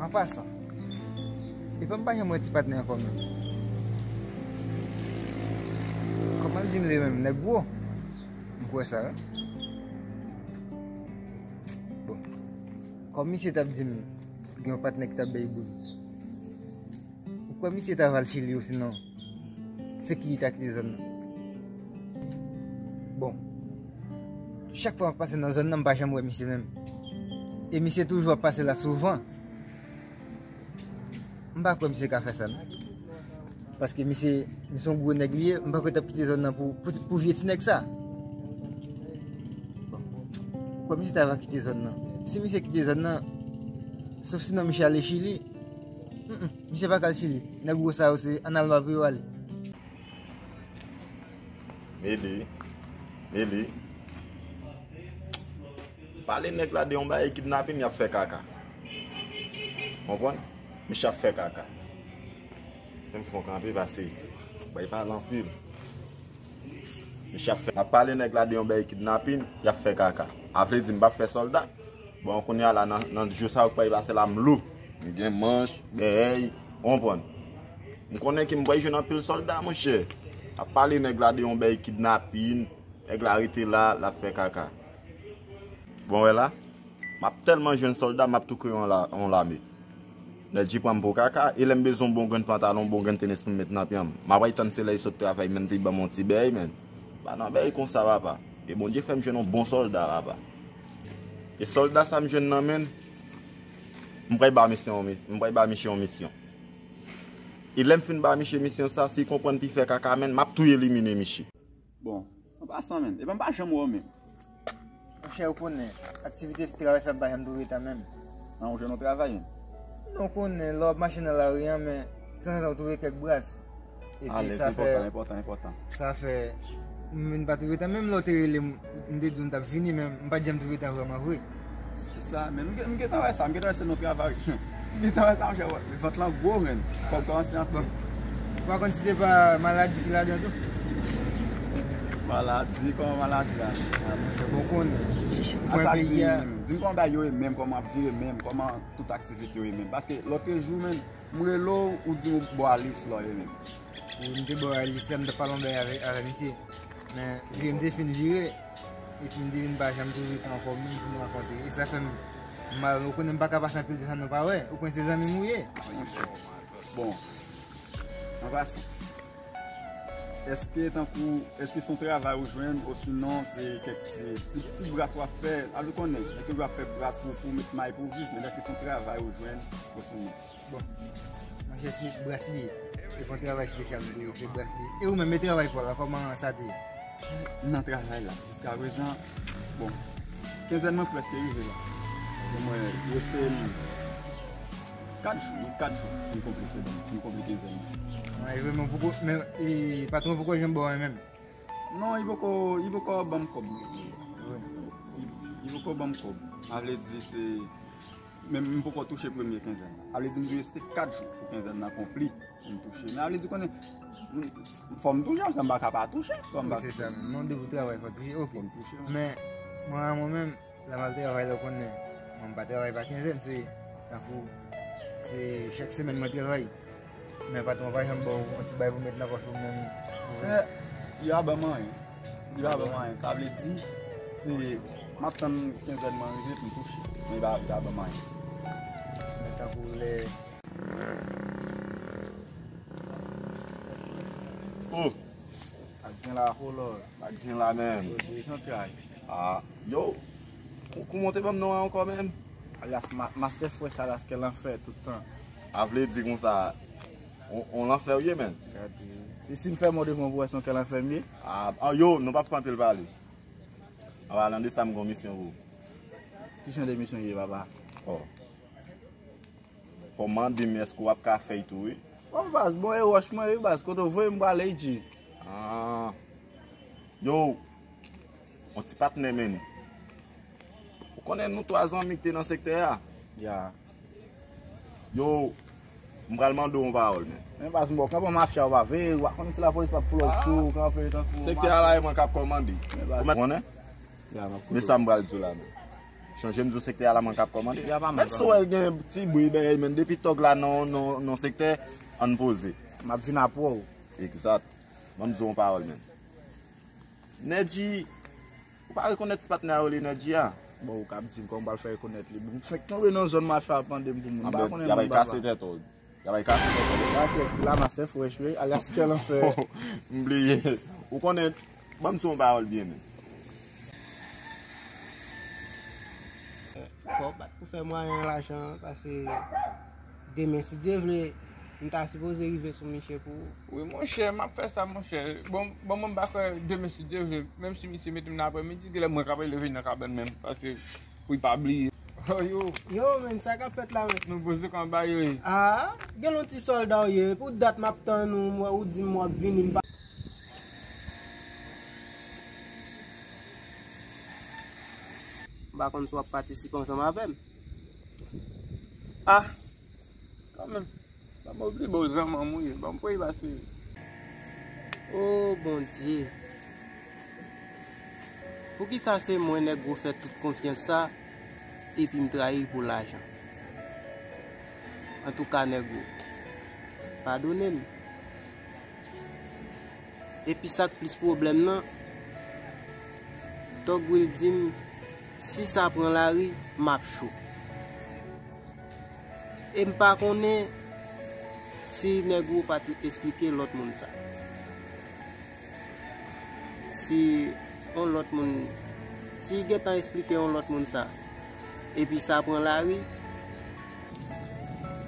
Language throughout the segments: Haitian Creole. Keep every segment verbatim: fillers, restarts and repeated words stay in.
An pasan, epa m pa janm wè ti patnè ankò menm. Kòman l di m li menm, nèg gwo? M kwè sa, wi. Bon. Kòm misye t ap di m gen yon patnè ki t ap bay boul, ou kwè misye ta va al Chili osinon se ki ta kite zòn nan? Bon, chak fwa m ap pase nan zòn nan, m pa janm wè misye menm. E misye toujou ap pase la souvan. M pa kwè misye ka fè sa, non. Paske misye, misye yon gwo nèg li ye, m pa kwè l t ap kite zòn nan pou, pou, pou vye ti nèg sa. Bon, ou kwè misye ta va kite zòn nan? Si misye kite zòn nan, sof sinon misye ale Chili. Mm, mm, misye pa ka al Chili. Nèg gwo sa yo, se ann Alma pou yo ale. Mele, mele. Pale nèg la de yon bagay kidnapin, y ap fè kaka. Konprann? Misye ap fè kaka. Fè m fè yon kanpe pase. Bay pale anpil. Misye ap fè, m ap pale nèg la de yon bagay kidnapin, y ap fè kaka. A vle di m p ap fè sòlda. Bon, kounye a la, nan, nan jou sa yo k pral pase la, m lou. M gen manch, bèy, ou konprann. M konnen ke m pral jwenn anpil sòlda, monchè. M ap pale nèg la de yon bèy kidnapin, nèg la rete la, l ap fè kaka. Bon, wè la, m ap tèlman jwenn sòlda, m ap tou kreye yon la, yon lame. Nèg di pran m pou kaka, e lè m bezwen yon bon grenn pantalon, bon grenn tenis pou m met nan pye m. M ap tann se lè l sot travay, menm te ban m yon ti bèy, men. Pa nan bèy konsa, papa. E Bondye fè m jwenn yon bon sòlda, papa. E sòlda sa m jwenn nan men l, m pral ba misye yon mi-, m pral ba misye yon misyon. E lè m fin ba misye misyon sa, si l konprann pou l fè kaka, men, m ap tou elimine misye. Bon, an pasan, men, epi m pa janm wè w menm. Monchè, ou konnen, aktivite travay fè m pa janm twouve tan menm. An, ou jwenn yon travay menm? Non, ou konnen, lè w ap mache nan lari a, men, tanzantan ou twouve kèk bras. Epi sa fè, enpòtan, enpòtan, enpòtan. Sa fè, m vin pa twouve tan. Menm lè w te rele m, m te di w m t ap vini, men m pa t janm twouve tan vrèman vre. Se sa, men m gen-, m gentan wè sa, m gentan wè se nan travay. M gentan wè sa, monchè, wè. Vant lan gwo, men. Kòb kòmanse antre. Ou pa konn si te pa maladi ki ladan tou? Maladi, kòman maladi a? A, monchè, bon, konnen. Pwen peyi a. Di m kòman bagay yo ye menm, kòman ap vire menm, kòman tout aktivite yo ye menm. Paske lòt jou, men, m rele w, ou di m ou bò Alis la w ye menm. Wi, m te bò Alis la, m t ap pale yon bagay avè, avè misye. Men, vire m te fin vire, epi m te vin pa janm twouve tan ankò menm pou n rankontre. E sa fè m mal, ou konnen m pa ka pase anpil tan san nou pa wè. Ou konnen se zanmi m ou ye. Bon, an pasan, èske tankou, èske se yon travay ou jwenn, osinon se kèk ti, ti, ti bras w ap fè? A, ou konnen, gen toujou ap fè bras pou, pou met may pou viv, men èske se yon travay ou jwenn, osinon? Bon, monchè, se bras li ye. Se pa yon travay espesyal m te ye, se bras li ye. E ou menm, e travay pa w la, kòman sa te ye? Nan travay la, jiskaprezan, bon, kenzèn mwen prèske rive la. Bon, mwen reste kat jou, wi, kat jou, m konpli se bon, m konpli kenzèn mwen. Wi, vrèman, poko, men, e, patwon poko janm ba w anyen menm? Non, li poko, li poko ban m kòb. Wi. Li, li poko ban m kòb. Sa vle di se, men m poko touche premye kenzèn nan. Sa vle di m dwe reste kat jou pou kenzèn nan konpli pou m touche. Men sa vle di konnen, m, fò m touche, sa m pa ka pa touche. Fò m pa touche. Wi, se sa menm. Non, depi w travay, fò w touche. Ok. Fò m touche, wi. Men, mwen, mwen menm, lè m al travay la, ou konnen, mwen m pa travay pa kenzèn, se tankou, se chak semèn mwen travay. Men patwon pa janm ba w yon ti bagay pou w met nan pòch ou menm. Eh, li pa ban m anyen. Li pa ban m anyen. Sa vle di, se, m ap tann kenzèn mwen rive pou m touche. Men li pa, li pa ban m anyen. Men tankou lè... Oh! Ak gen la, oh Lord. Ak gen la, menm. Yo, se santral. Ah, yo. Kou-, kouman w te ban m non an ankò, menm? Alyas Ma-, Master Fresh, alyas Kè Lanfè, tout tan. A vle di konsa, on, on lanfè w ye, menm. Gade. E si m fè mo devan w, pou wè se yon Kè Lanfè m ye? Ah, ah, yo, nou p ap fè anpil pale. An palan de sa, m gon misyon pou ou. Ki jan de misyon ye, papa? Oh. Fò w mande m èske w ap ka fè l tou, wi. Bon, baz, bon, e wòch mwen, wi, baz. Kote w voye m prale, G. Ah. Yo, yon ti patnè, menm. Ou konnen nou twa zanmi ki te nan sektè a? Ya. Yo, m pral mande w yon pawòl, menm. Men baz, m ba w kanpe mafya, w pa vle, w pa konn si lapolis p ap pull up sou w, kanpe tankou mafya. Sektè a la, e mwen k ap kòmande. Ou mèt konnen? Ya, m ap koute w. Men sa m pral di w la, menm. Chanje m di w sektè a la mwen k ap kòmande. Menm si w wè gen ti bri bagay, men depi tòg la nan nan nan sektè, ann poze. M ap vin apre w. Egzat. Ban m di w yon pawòl, men. Nèdji, ou pa rekonèt ti patnè a rele Nèdji a? Bon, ou k ap di m kòman m pral fè rekonèt li? M fèk tonbe nan zòn mafya ap mande m pou moun. M pa konnen moun papa. Y ap kase tèt ou. Y ap kase tèt ou. Lakès ki la, Master Fresh, wi, alyas Kè Lanfè. M bliye. Ou konnen, ban m di w yon pawòl byen, men. Fò w bat pou fè mwayen lajan, paske demen, si Dye vle, m ta sipoze rive sou Miche pou ou. Wi, monchè, m ap fè sa, monchè. Bon, bon, mwen m pa kwè demen, si Dye vle, menm si misye mete m nan aprèmidi, genlè mwen k ap leve nan kabann menm, paske pou l pa bliye. Oh, yo. Yo, men, sa k ap fèt la, men? Nou poze kòm ba yo ye. Ah, gen yon ti sòlda w ye. Pou dat m ap tann ou, m wè ou di m w ap vini, m pa M pa konn si w ap patisipe ansanm avè m. Ah, kanmenm. Ban m oubli bon zanmanm ou ye. Ban m pran pase. O Bondye. Poukisa se mwen nèg ou fè tout konfyans sa, epi m trayi l pou lajan? Antouka, nèg ou, padone m. Epi sa k plis pwoblèm nan, Tòg Wil di m, si sa pran lari, m ap cho. E m pa konnen si nèg ou pa t esplike lòt moun sa. Si yon lòt moun, si l gentan esplike yon lòt moun sa, epi sa pran lari,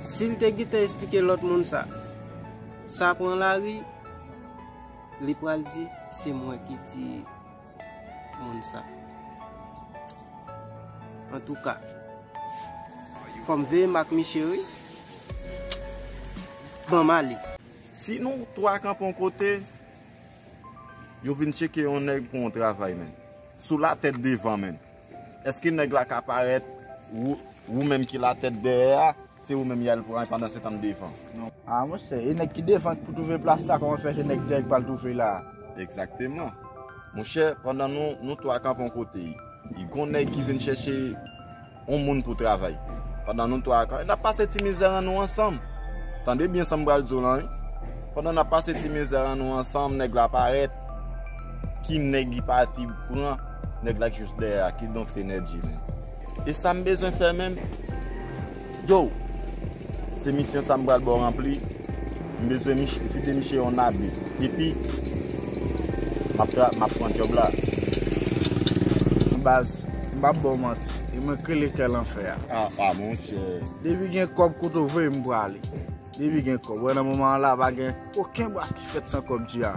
si l te gentan esplike lòt moun sa, sa pran lari, li pral di se mwen ki tiye moun sa. Antouka, fò m veye m ak Miche wi. Ban m ale. Si nou twa kanpe yon kote, yo vin tcheke yon nèg pou yon travay, men. Sou latèt devan, men. Èske nèg la ka parèt, ou, ou menm ki latèt dèyè a, se ou menm y al pran pandan se tan devan? Non. Ah, monchè, e nèg ki devan ki pou twouve plas la, kòman fè se nèg dèyè ki pral twouve la? Egzakteman. Monchè, pandan nou, nou twa kanpe yon kote, e gon nèg ki vin chèche yon moun pou travay. Pandan nou twa kanpe, n ap pase ti mizè an nou ansanm. Tande byen sa m pral di w lan, wi. Pandan n ap pase ti mizè an nou ansanm, nèg la parèt. Ki nèg li pati pran? Nèg la ki jis dèyè a, kidonk se Nèdji menm. E sa m bezwen fè menm? Yo, se misyon sa m pral ba w ranpli. M bezwen Mich-, fite Miche yon nabe. Epi, m ap tra-, m ap pran djòb la. Baz, m p ap ba w manti. E mwen k rele Kè Lanfè a. Ah, ah, monchè. Depi gen kòb kote w voye m prale. Depi gen kòb. Wè nan moman an la, pa gen okenn bras ki fèt san kòb, G A.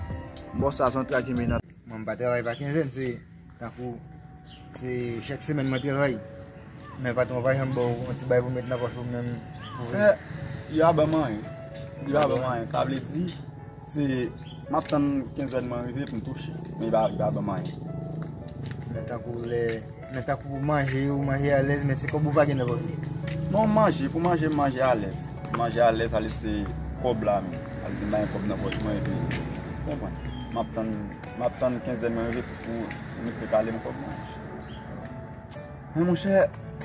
M ba w sa, se yon travay ki mennen. Mwen, m pa travay pa kenzèn, se tankou se chak semèn mwen travay. Men patwon pa janm ba w yon ti bagay pou met nan pòch ou menm pou viv. Eh, yo pa ban m anyen. Yo pa ban m anyen. Sa vle di, se m ap tann kenzèn mwen rive pou m touche. Men yo pa, yo pa ban m anyen. Men tankou lè, men tankou manje, ou manje alèz, men se kòb ou pa gen nan pòch ou. Non, manje, pou manje, m manje alèz. M manje alèz, sa vle di se kòb la menm. Sa vle di m pa gen kòb nan pòch mwen, epi, ou konprann. M ap tann M ap tann kenzèn mwen rive pou, pou misye kale m kòb mwen. Men monchè,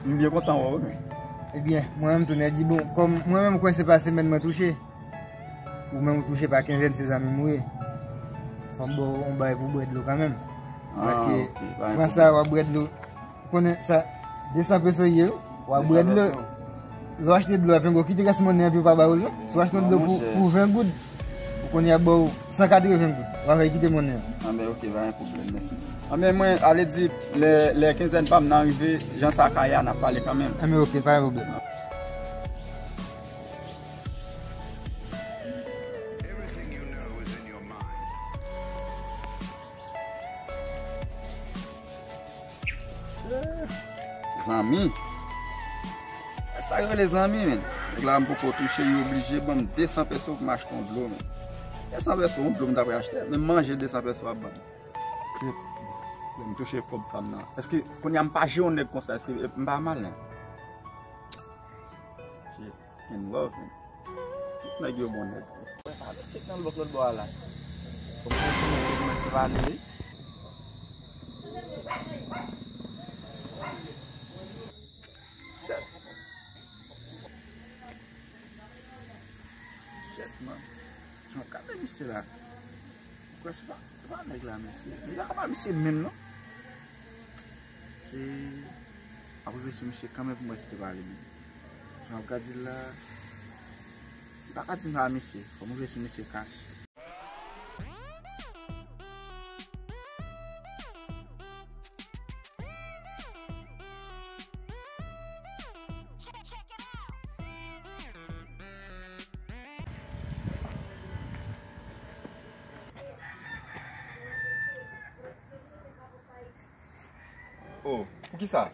m byen kontan wè w wi. Ebyen, mwen menm tou, Nèdji, bon, kòm mwen menm kwè se pa semèn mwen touche, ou menm ou touche pa kenzèn, se zanmi m ou ye. Fò m ba w yon bagay pou bwè dlo kanmenm. Ah, paske, ok, pa gen pran sa, pwoblèm. W ap bwè dlo. Konnen sa, de san peso ye, wi. W ap bwè dlo. Lè w achte dlo a, pengo, kite rès monnen an, epi yo pa ba ou l, non. Si w achte yon dlo pou, pou ven goud, ou konnen y ap ba w san katreven goud. W ap kite monnen an. Anben, ok, pa gen pwoblèm, mèsi. Anben, mwen, ale di, lè, lè kenzèn pa m nan rive, jan sa ka ye a, n ap pale kanmenm. Anben, ok, pa gen pwoblèm. Eh, zanmi. Sa yo rele zanmi, men. Nèg la m poko touche, yo oblije ban m de san peso pou m achte yon dlo, men. De san peso, yon dlo m ta pral achte, men manje de san peso ap ban m. Lè m touche kòb pa m nan. Èske kounye a m pa jere yon nèg konsa, èske m pa mal, non? Shit. In love, man. Tout nèg yo bon nèg. Mwen pa vle sit nan lòt, lòt bò a la. Kòm se mwen ki kòmanse pale, wi. Kwè se pa, se pa nèg la, mesye. Nèg la pa misye menm, non. Se, m ap rive sou misye kanmenm pou m wè si te pa li menm. Jan w ap gade l la, li pa ka di m se pa misye. Fò m rive sou misye kach. Oh, poukisa?